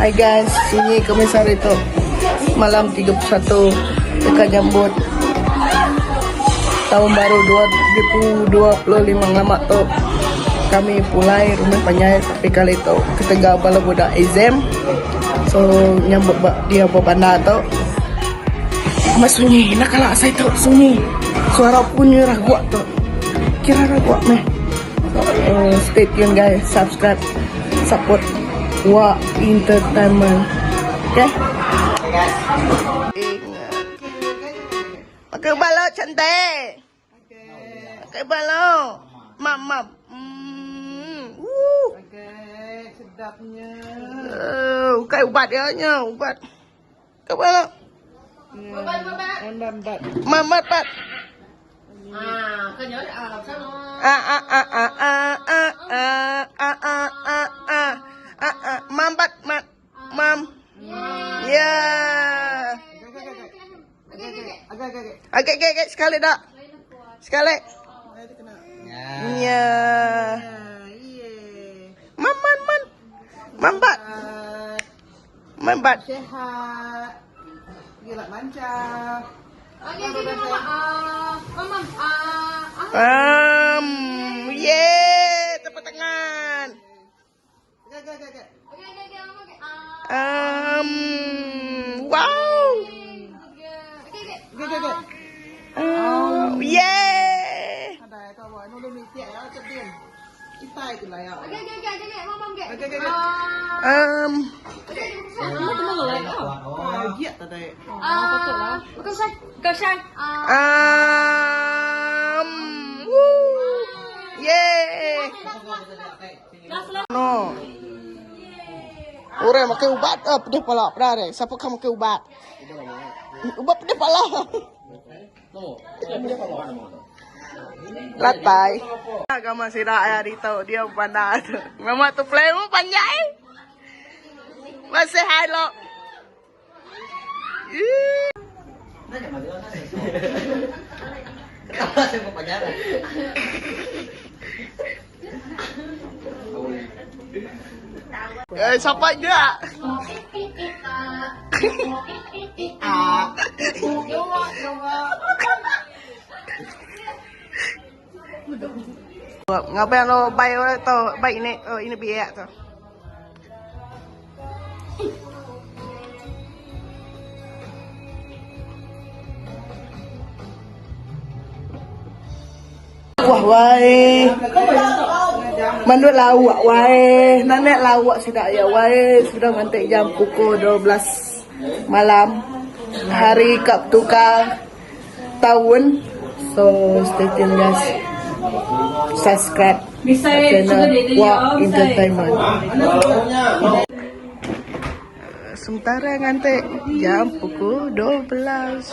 Hai guys, sunyi kami sehari tu. Malam 31 deka nyambut taun baru 2025 ngelama tu. Kami pulai rumah panjai tapi kali tu ketegal bala budak exam. So nyambut ba dia ba bandar tu. Amat sunyi enda kala asai tu sunyi. Suara pun nya raguk tu. Kira raguk meh. Uh, stay tune guys, subscribe, support Wak Entertainment. Okay? Pakai bala cantik. Pakai bala. Mam mam. Hmm. Uh. Okay, sedapnya. Uh, ukai ubat dia nya, ubat. Kau bala. Embat. Mam bat bat. Ah ah ah ah ah ah ah ah ah ah ah ah ah mam bat mam mam. Ya. Agak agak. Okey okey okey sekali dak. Sekali. Ya. Mam mam mam. Mam bat. Mam bat. Sehat. Gila lancar. Um, yeah, tepuk tangan. Agak agak agak. Um, wow. Agak agak. Um, yeah. Ada kau buat nulu ni tiap ya cetin. Kita itu lah ya. Agak agak. Um, Bahagia tadi. um, woo. Yeah. No. Orang makan ubat ah pedih pala pernah deh. Siapa kamu makan ubat? Ubat pedih pala. Latai. Agama sida ya dito dia bandar tu. Mama tu play mu panjai. Masih hai lo. Ih. Eh, siapa juga? Ngapain lo bay tu bay ini oh ini biak tu. Wah wai. Manduk lawak wai. Nenek lawak sudah ya wai. Sudah ngantik jam pukul 12 malam. Hari kap tukar tahun. So stay tune guys. Subscribe channel Wak Entertainment. Sementara ngantik jam pukul 12.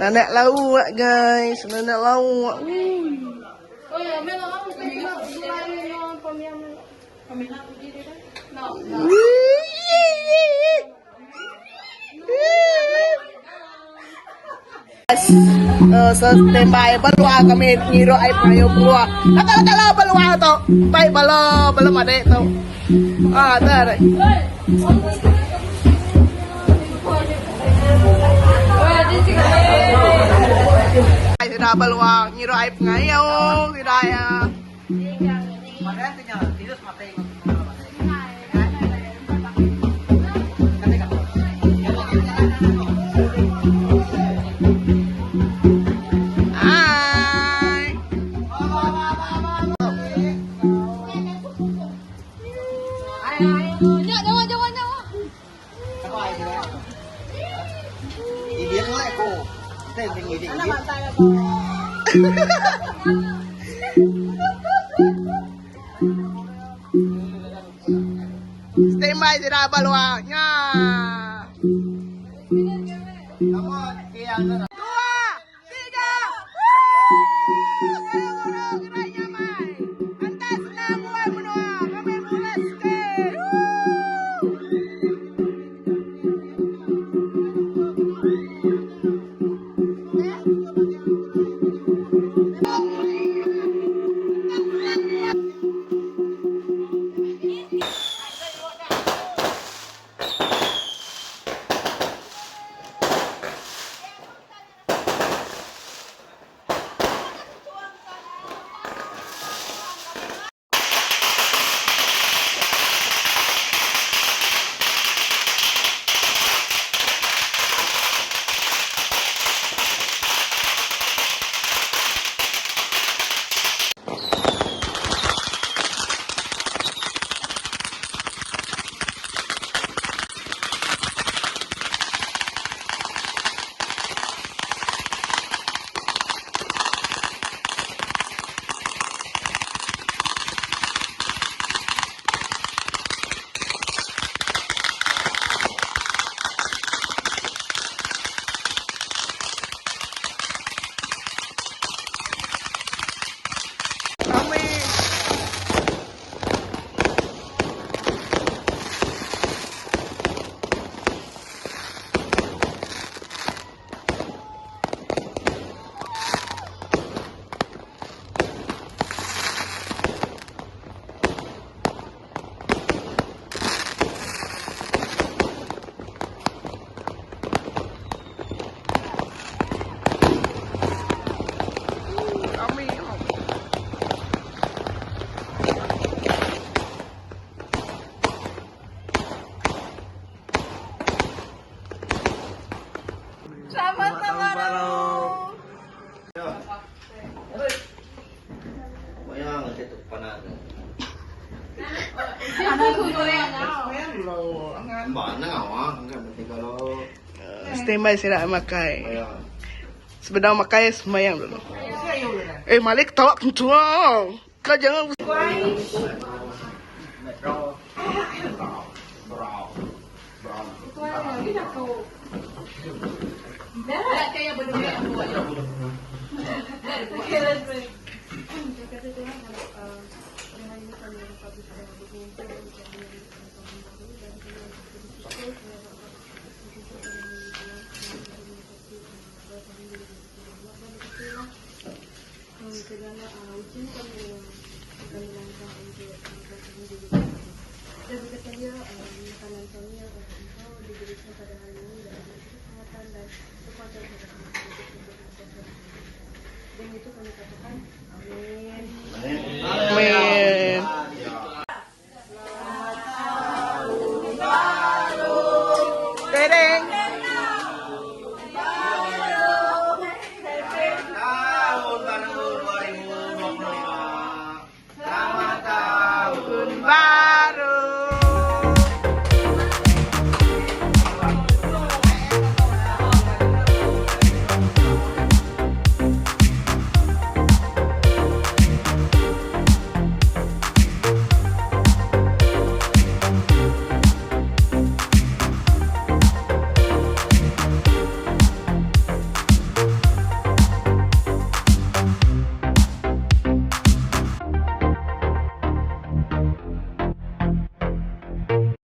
Nenek lawak guys, nenek lawak. Uh, so standby balua kami ngiro ai payo keluar. Nakal kala balua tu. Pai bala belum ada tu. Ah, tak ada. Ai sudah balua ngiro ai pengayo sudah ya. Hai. Standby sudah balua. Nya. Dua, tiga. Wuh! Guru-guru gerai nyamai. Antas senang buat menua. Kami mulas ke. Wuh! Selamat tahun baru. Standby sida makai. Sebedau makai sembahyang dulu. Eh malik ketawa kencang. Kau jangan Amin. Tereng.